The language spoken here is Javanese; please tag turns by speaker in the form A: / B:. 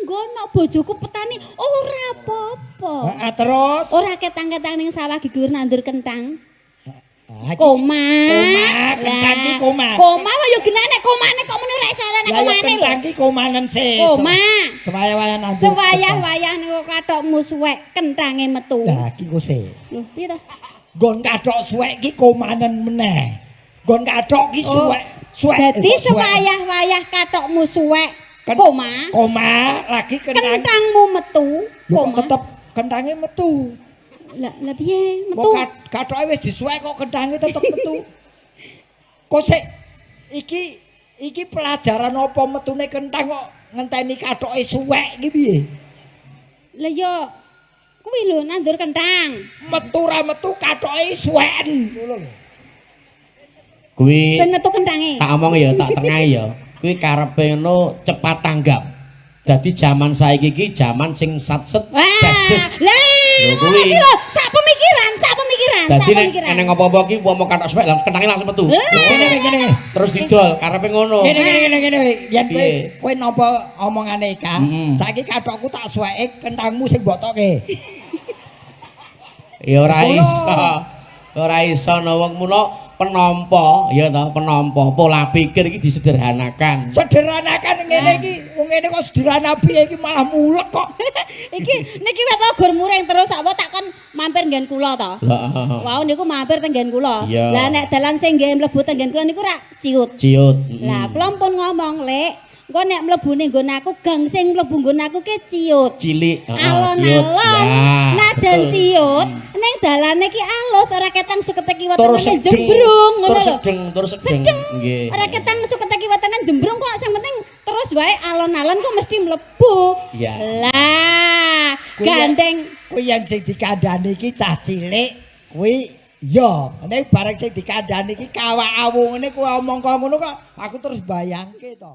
A: Tunggono bojoku petani ora apa-apa.
B: Heeh, terus
A: Ora ketang-ketang ning sawah gigur nandur kentang.
B: Ah, iki-
A: Koma.
B: Koma, kentang ki koma.
A: Koma wae yo genah nek komane kok muni ora iso ora nek
B: Lah yo
A: komane lho.
B: kentang ki komanen sih.
A: Koma.
B: Sewayah-wayah nandur.
A: Sewayah-wayah niku kathokmu suwek kentange metu.
B: Lah iki ku sih.
A: Lho, piye to?
B: Nggon kathok suwek ki komanen meneh. Nggon kathok ki
A: Oh.
B: suwek, suwek.
A: Dadi
B: kok suwek.
A: sewayah-wayah kathokmu suwek koma,
B: Koma lagi kentang.
A: kentangmu metu,
B: Lho kok
A: koma.
B: tetep kentange metu.
A: Lah, lah piye
B: Wong
A: metu?
B: Kathoke wis disuwek kok kentange tetep metu. Kok sik iki iki pelajaran apa metune kentang kok ngenteni kathoke suwek iki piye?
A: Lah yo kuwi lho nandur kentang.
B: Metu ra metu kathoke suweken ngono lho.
C: Kuwi
A: Ben metu kentange.
C: tak omong ya, tak tengahi ya. Kuwi karepe ngono cepat tanggap. Dadi jaman saiki iki jaman sing satset
A: Wah,
C: dasdes.
A: lah
C: Lho, kuwi.
A: iki lho sak pemikiran, sak pemikiran,
C: Dadi
A: sak
C: nek
A: pemikiran.
C: eneng apa-apa ki wong mau kathok suwek langsung kentange langsung metu.
A: Lah.
B: Ngene ngene.
C: Terus didol karepe ngono.
B: Ngene ngene ngene ngene. Yen kowe
C: Piye?
B: kowe nampa omongane Ika, saiki kathokku tak suweke kentangmu sing mbok toke.
C: Ya ora
B: Wis ngono.
C: iso. Ora iso no wong mula penampa ya ta, penampa pola pikir iki disederhanakan.
B: Sederhanakan ngene iki, wong ngene kok sederhana piye iki malah mulek kok.
A: Iki niki wek to gur muring terus apa tak kon mampir nggen kula to.
C: Lah,
A: Wau niku mampir teng nggen kula.
C: Iya.
A: Lah nek dalan sing nggih mlebu teng nggen kula niku rak ciut.
C: Ciut.
A: Lah kula pun ngomong, Lek, engko nek mlebune nggon aku gang sing mlebu nggon aku ki ciut.
C: Cilik, heeh, ciut.
A: Alon-alon.
C: Ya,
A: Najan
C: betul.
A: ciut, ning dalane ki alus ora ketang sukete kiwa
C: Terus
A: tengene
C: sedeng,
A: jembrung ngono
C: terus
A: lho.
C: sedeng, terus sedeng.
A: Sedeng.
C: Nggih.
A: Ora ketang sukete kiwa tengen jembrung kok sing penting terus wae alon-alon kok mesti mlebu.
C: Iya.
A: Lah,
B: Kuwi
A: gandeng
B: Kuwi yen sing dikandhani iki cah cilik kuwi ya, nek bareng sing dikandhani iki kawak awu ngene kuwi omong kok ngono kok aku terus bayangke to.